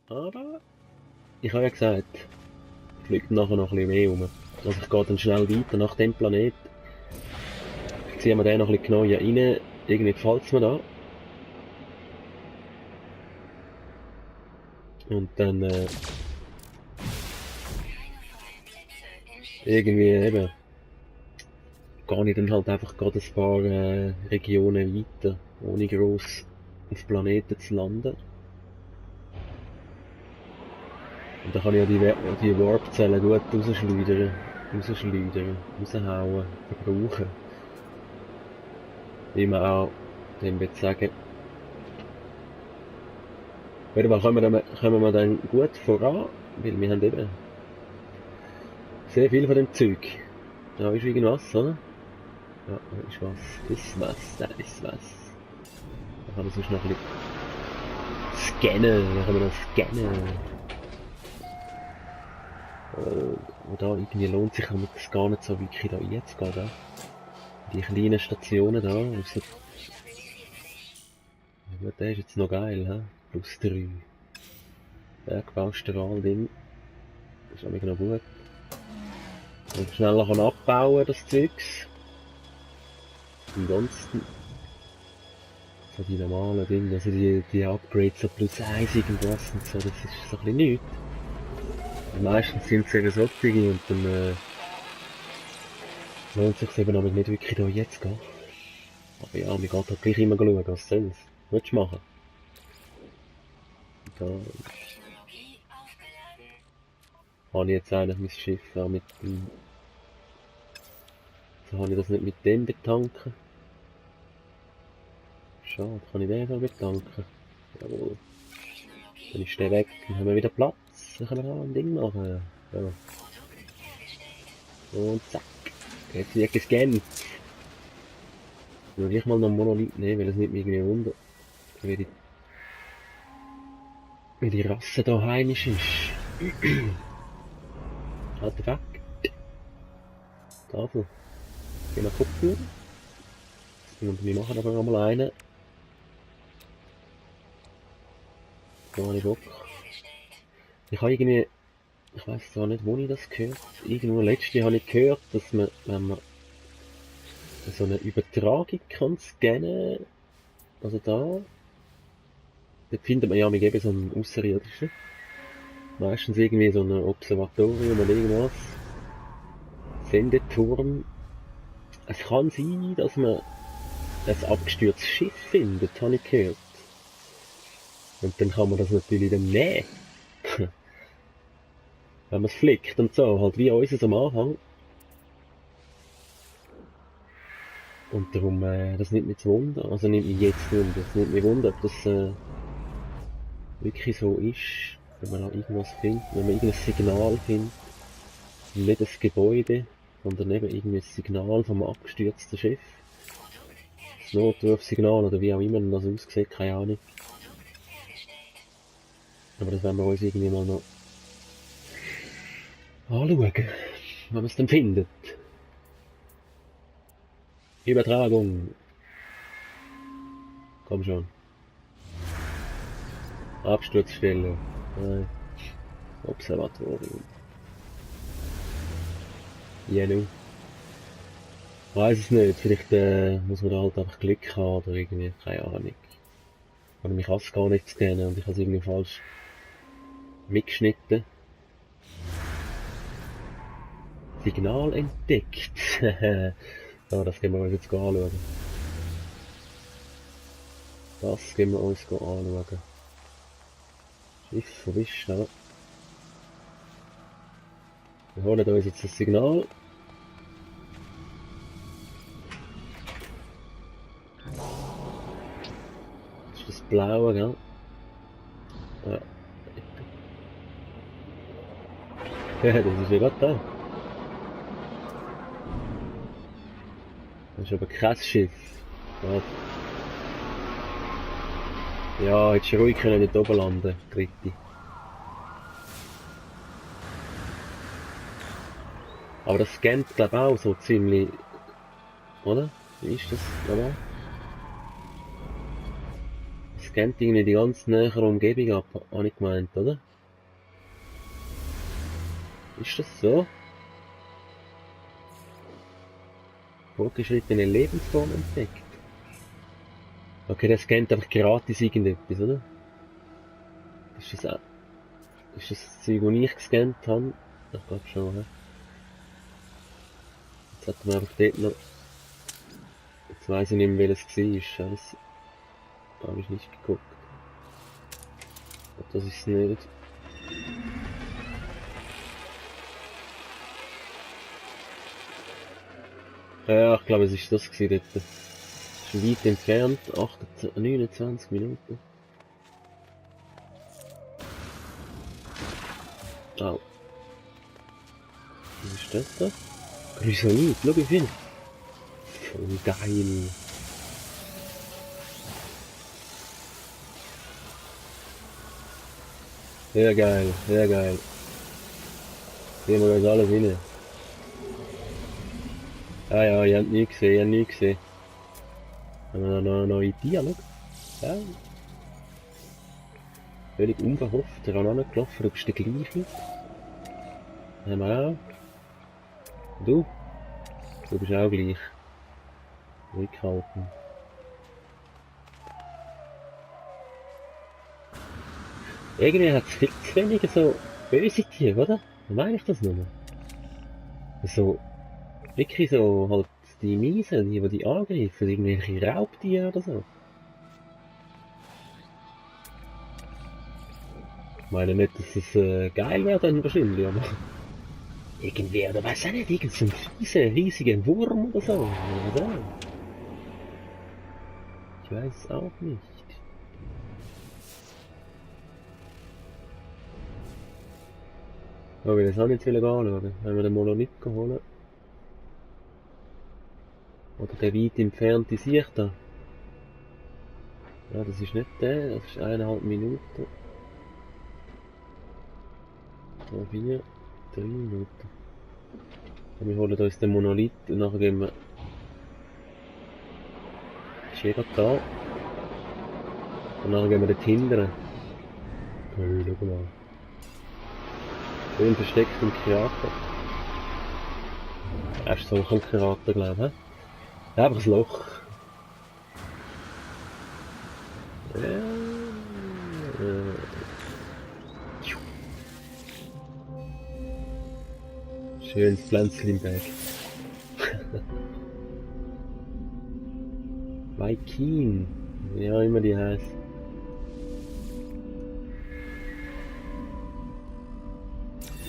Aber ich habe ja gesagt, fliegt nachher noch ein bisschen mehr rum. Also ich gehe dann schnell weiter nach dem Planet. Ziehen wir den noch ein bisschen genauer rein. Irgendwie gefällt es mir da. Und dann irgendwie eben gehe ich dann halt einfach gerade ein paar Regionen weiter, ohne gross auf Planeten zu landen. Und dann kann ich ja die Warp-Zellen gut rausschleudern, raushauen, verbrauchen. Wie man auch dem wird sagen. Auf jeden Fall kommen wir dann gut voran, weil wir haben eben sehr viel von dem Zeug. Da ist irgendwas, oder? Ja, da ist was. Da ist was. Da kann man sonst noch ein bisschen scannen, da kann man noch scannen. Und da irgendwie lohnt sich das gar nicht so wirklich da reinzugehen, da. Die kleinen Stationen da, also, ja gut, der ist jetzt noch geil, hä? Plus 3. Bergbaustrahl-Ding. Das ist auch noch gut. Und schneller kann abbauen, das Zeugs. Ansonsten, so die normalen Dinge, also die Upgrades, so plus 1 irgendwas und so, das ist so ein bisschen nichts. Meistens sind es eher solche und dann lohnt sich eben aber nicht wirklich da jetzt gehen. Aber ja, mir geht halt gleich immer schauen, was soll's. Willst du machen? Da habe ich jetzt eigentlich mein Schiff auch mit dem... So habe ich das nicht mit dem betanken. Schade, kann ich den so betanken? Jawohl. Dann ist der weg, dann haben wir wieder Platz. Dann können wir auch ein Ding machen. Ja. Und zack. Jetzt wird gescannt. Nur ich mal noch einen Monolith nehmen, weil es nicht mehr irgendwie wundert. Wie die Rasse da heimisch ist. Artefakt. Tafel. Gehen wir gucken. Und wir machen aber nochmal einen. Da habe ich Bock. Ich habe irgendwie, ich weiß zwar nicht, wo ich das gehört. Irgendwo letztens habe ich gehört, dass man, wenn man so eine Übertragung kann scannen, also da, dort findet man ja mit eben so einen Außerirdischen. Meistens irgendwie so ein Observatorium oder irgendwas. Sendeturm. Es kann sein, dass man ein abgestürztes Schiff findet, habe ich gehört. Und dann kann man das natürlich dann nehmen. Wenn man es flickt und so, halt wie unseres am Anfang. Und darum, das nimmt mich zu Wunder, also nimmt mich jetzt Wunder, es nimmt mich Wunder, ob das wirklich so ist, wenn man da irgendwas findet, wenn man irgendein Signal findet, nicht das Gebäude, sondern eben irgendwie ein Signal vom abgestürzten Schiff. Das Notrufsignal oder wie auch immer das aussieht, keine Ahnung. Aber das werden wir uns irgendwie mal noch anschauen, wenn man es dann findet. Übertragung. Komm schon. Absturzstelle. Nein. Observatorium. Ja, nu. Weiß es nicht. Vielleicht muss man da halt einfach Glück haben oder irgendwie. Keine Ahnung. Oder mich kann es gar nicht scannen und ich habe es irgendwie falsch mitgeschnitten. Signal entdeckt. Ja, das gehen wir uns jetzt anschauen. Das gehen wir uns anschauen. Schiff, wo bist du? Wir holen uns jetzt das Signal. Das ist das Blaue, gell? Ja. Ja, das ist ja gerade da. Das ist aber kein Schiff. Ja, hättest du ruhig können nicht oben landen, dritte. Aber das scannt glaube ich auch so ziemlich, oder? Wie ist das normal? Das scannt irgendwie die ganz nähere Umgebung ab, habe ich gemeint, oder? Ist das so? Fortgeschrittene Lebensform entdeckt. Okay, der scannt einfach gratis irgendetwas, oder? Ist das auch... Ist das Zeug, das ich gescannt habe? Ich glaube schon, hä? Jetzt hat man einfach dort noch... Jetzt weiss ich nicht mehr, welches es war. Das habe ich nicht geguckt. Das ist es nicht. Ja, ich glaube, es ist das gewesen dort. Das ist weit entfernt, 29 Minuten. Au. Was ist das da? Chrysolith, schau wie viel. Voll geil. Sehr geil, sehr geil. Sehen wir das alles rein. Ah ja, ihr habt nichts gesehen, ihr habt nichts gesehen. Haben wir noch eine neue Tier, schau. Ja. Völlig unverhofft, der angelaufen, du bist der gleiche. Haben wir auch. Du? Du bist auch gleich. Rückhalten. Irgendwie hat es viel zu wenige so böse Tiere, oder? Dann meine ich das nur. So, wirklich so halt die Miesen, die angreifen, irgendwelche Raubtiere oder so. Ich meine nicht, dass es geil wäre dann wahrscheinlich, aber irgendwie, oder weiß auch nicht, irgend so ein riesiger Wurm oder so. Oder? Ich weiß es auch nicht. Aber wir das auch nicht anschauen, wenn wir den Monolith holen. Oder der weit entfernte Sicht da. Ja, das ist nicht der, das ist 1,5 Minuten. 4, 3 Minuten. Und wir holen uns den Monolith und nachher gehen wir... Ist jeder da? Und nachher gehen wir dort hindern. Hey, schau mal. Schön versteckt im Krater. Erst so ein Krater, glaube ich. Ja, einfach ein Loch. Schönes Pflänzchen im Berg. Vaikin, wie auch immer die heißt.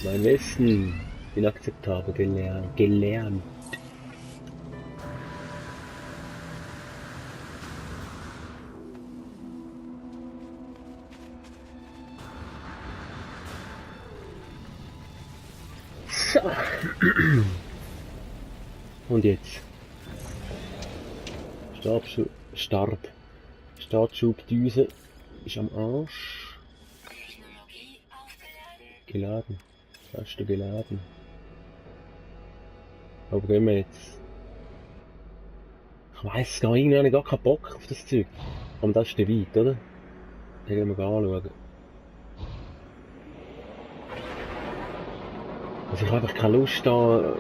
Mein Wissen inakzeptabel gelernt. So. Und jetzt. Startschubdüse ist am Arsch. Geladen. Hast du geladen? Aber gehen wir jetzt. Ich weiss gar nicht, irgendwie gar keinen Bock auf das Zeug. Aber das ist der weit, oder? Den gehen wir anschauen. Also ich habe einfach keine Lust da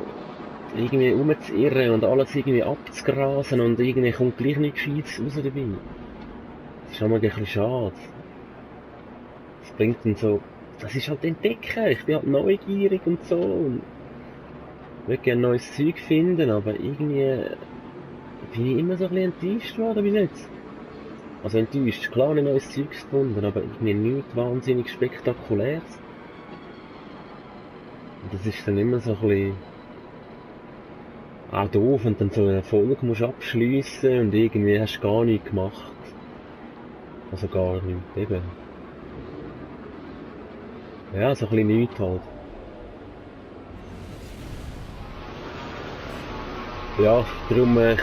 irgendwie rumzuirren und alles irgendwie abzugrasen und irgendwie kommt gleich nichts Gescheites raus dabei. Das ist auch mal ein bisschen schade. Das bringt dann so, das ist halt entdecken, ich bin halt neugierig und so und ich würde gerne neues Zeug finden, aber irgendwie bin ich immer so ein bisschen enttäuscht worden bis jetzt. Also enttäuscht, klar ein neues Zeug gefunden, aber irgendwie nichts wahnsinnig Spektakuläres. Und das ist dann immer so ein bisschen auch doof, wenn du dann so eine Folge musst abschliessen und irgendwie hast du gar nichts gemacht. Also gar nichts, eben. Ja, so ein bisschen nichts halt. Ja, darum ich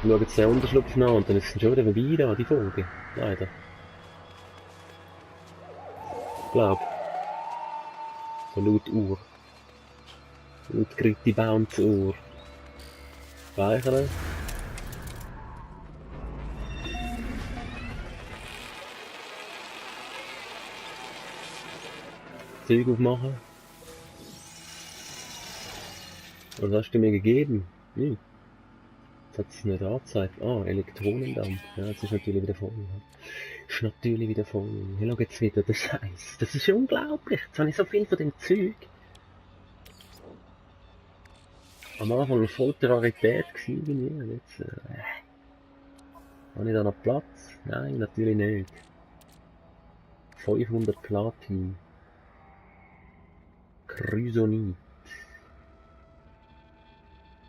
schaue jetzt den Unterschlupf nach und dann ist es schon wieder vorbei da, die Folge. Leider. Ich glaub. So laut Uhr. Laut Gritti Bounce Uhr. Speichern. Zeug aufmachen. Was hast du mir gegeben? Hm. Jetzt hat es nicht angezeigt. Ah, Elektronendampf. Ja, jetzt ist natürlich wieder voll. Ja. Ist natürlich wieder voll. Hier schaut jetzt wieder der Scheiß. Das ist ja unglaublich. Jetzt habe ich so viel von dem Zeug. Am Anfang voll die Rarität gewesen. Und jetzt, habe ich da noch Platz? Nein, natürlich nicht. 500 Platin. Chrysonit.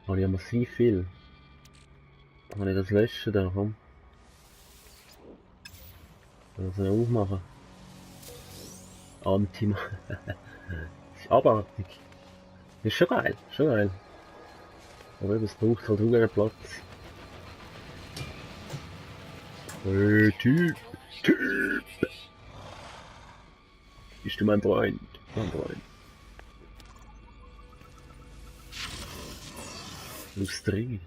Habe ich ja massiv viel. Kann ich das löschen da, komm? Kann ich das noch aufmachen? Antima. Das ist abartig. Ist schon geil, schon geil. Aber eben, es braucht halt auch einen Platz. Hey, Typ! Typ! Bist du mein Freund? Mein Freund. Plus 3.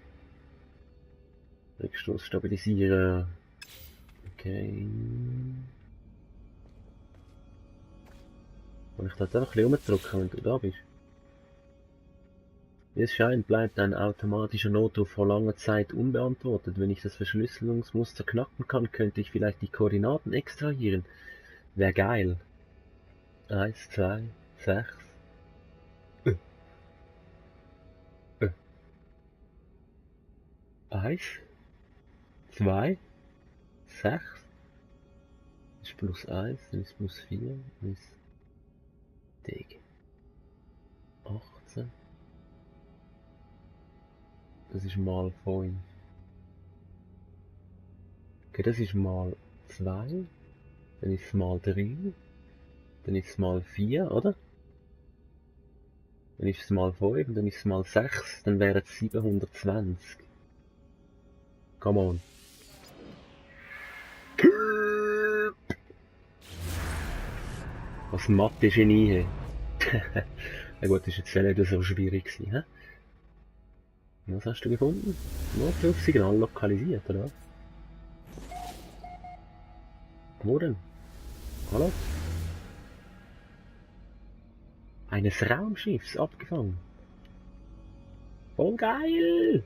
Rückstoß stabilisieren. Okay. Und ich darf einfach ein bisschen rumdrücken, wenn du da bist. Wie es scheint, bleibt ein automatischer Notruf vor langer Zeit unbeantwortet. Wenn ich das Verschlüsselungsmuster knacken kann, könnte ich vielleicht die Koordinaten extrahieren. Wär geil. 1, 2, 6. 1, 2, 6. Ist plus 1, dann ist plus 4, dann ist Dig. 18. Das ist mal 5. Okay, das ist mal 2. Dann ist es mal 3. Dann ist es mal 4, oder? Dann ist es mal 5 und dann ist es mal 6. Dann wären es 720. Come on. Was Mathe-Genie. Na gut, das ist jetzt nicht so schwierig gewesen, hä? Was hast du gefunden? Notrufsignal lokalisiert, oder was? Wo denn? Hallo? Eines Raumschiffs abgefangen. Voll geil!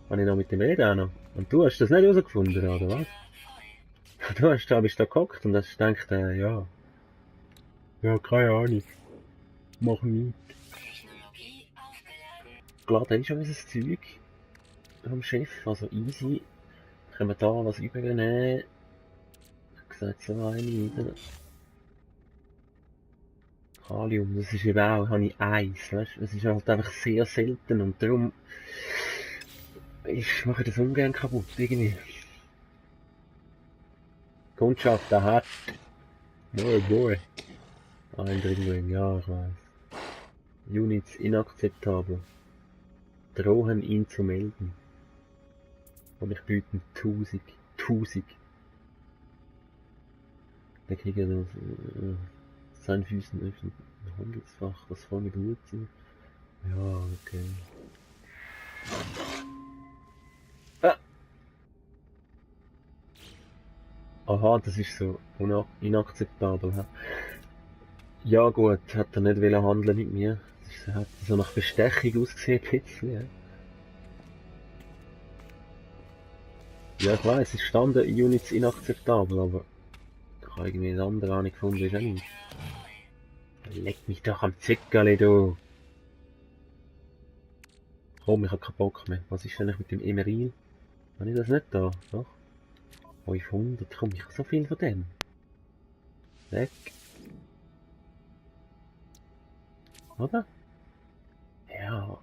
Kann ich noch mit dem reden auch noch? Und du hast das nicht herausgefunden, oder was? Bist da gehockt und hast gedacht, ja. Ja, keine Ahnung. Mach nichts. Klar, dann ist schon unser Zeug am Schiff, also easy. Können wir da was übernehmen? Ich hab gesagt, so eine wieder. Kalium, das ist eben auch, habe ich eins, weißt du? Das ist halt einfach sehr selten und darum mache ich das ungern kaputt, irgendwie. Kundschaft, der hat. Boy, boy. Eindringling, ja, ich weiß. Units inakzeptabel. Drohen ihn zu melden. Und ich biete 1000. 1000. Dann kriege ich das, sein Füßen öffnen. Handelsfach, das voll mit Wurzeln. Ja, okay. Ah! Aha, das ist so inakzeptabel. He? Ja gut, hat er nicht wollen handeln mit mir. Das hat so nach Bestechung ausgesehen, ein bisschen. Ja, ich weiss, es stand Units inakzeptabel, aber ich habe irgendwie ein anderes nicht gefunden, ist auch nicht. Leck mich doch am Zickerli, du! Komm, ich hab keinen Bock mehr. Was ist eigentlich mit dem Emeril? Habe ich das nicht da? Doch. 500, komm, ich habe so viel von dem. Weg. Oder? Ja.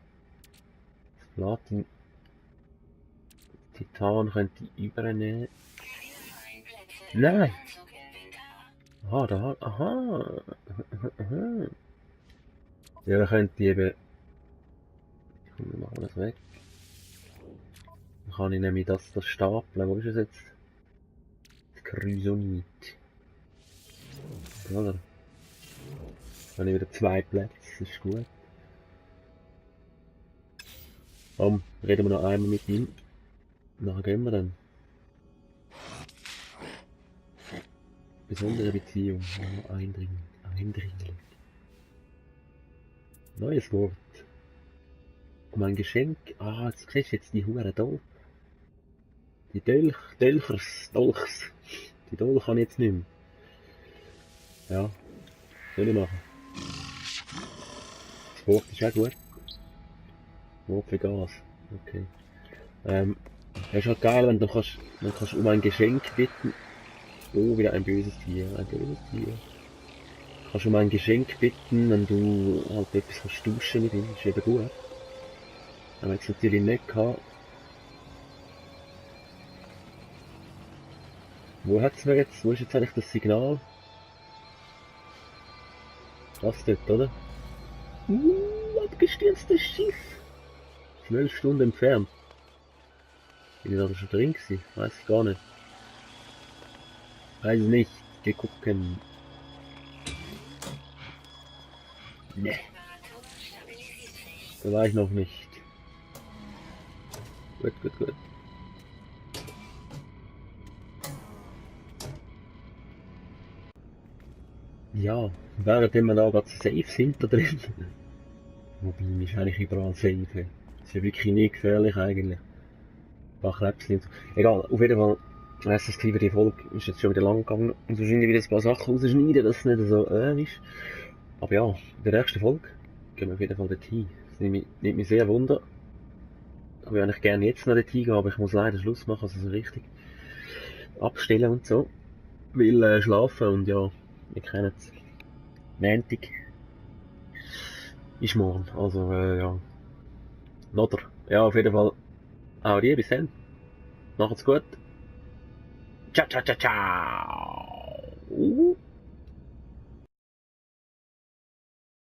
Das Platin. Titan könnte ich übernehmen. Nein! Aha, da, aha. Ja, dann könnte ich eben. Komm, wir machen das weg. Dann kann ich nämlich das stapeln. Wo ist es jetzt? Das Chrysonit. Oder? Dann habe ich wieder 2 Plätze, das ist gut. Komm, reden wir noch einmal mit ihm. Nachher gehen wir dann. Besondere Beziehung. Ja, eindringen. Hinterhältig. Neues Wort. Mein Geschenk. Ah, jetzt siehst du jetzt die Hure da. Die Dolchs. Die Dolch kann ich jetzt nicht mehr. Ja, soll ich machen. Das Wort ist auch gut. Wort für Gas. Okay. Das ist halt geil, wenn du kannst um ein Geschenk bitten. Oh, wieder ein böses Tier. Ein böses Tier. Kannst um ein Geschenk bitten, wenn du halt etwas kannst tauschen mit ihm. Das ist eben gut. Aber jetzt natürlich nicht gehabt. Wo hat's mir jetzt? Wo ist jetzt eigentlich das Signal? Das dort, oder? Abgestürztes Schiff! 12 Stunden entfernt. Bin ich da schon drin gewesen? Weiß ich gar nicht. Weiß nicht. Geh gucken. Ne. Da war ich noch nicht. Gut, gut, gut. Ja, währenddem wir da gerade safe sind da drin. Wobei, ist eigentlich überall safe. Ist ja wirklich nicht gefährlich eigentlich. Ein paar Krebs nicht. Egal, auf jeden Fall. Das für die Folge ist jetzt schon wieder lang gegangen. Und wahrscheinlich wieder ein paar Sachen rausschneiden, dass es nicht so ist. Aber ja, in der nächsten Folge gehen wir auf jeden Fall dorthin. Das nimmt mich sehr wunder. Ich würde eigentlich gerne jetzt noch dorthin gehen, aber ich muss leider Schluss machen, also so richtig abstellen und so. Will schlafen und ja, wir kennen es. Montag ist morgen, also ja. Oder? Ja, auf jeden Fall. Auch dir, bis dann. Macht's gut. Ciao, ciao, ciao, ciao.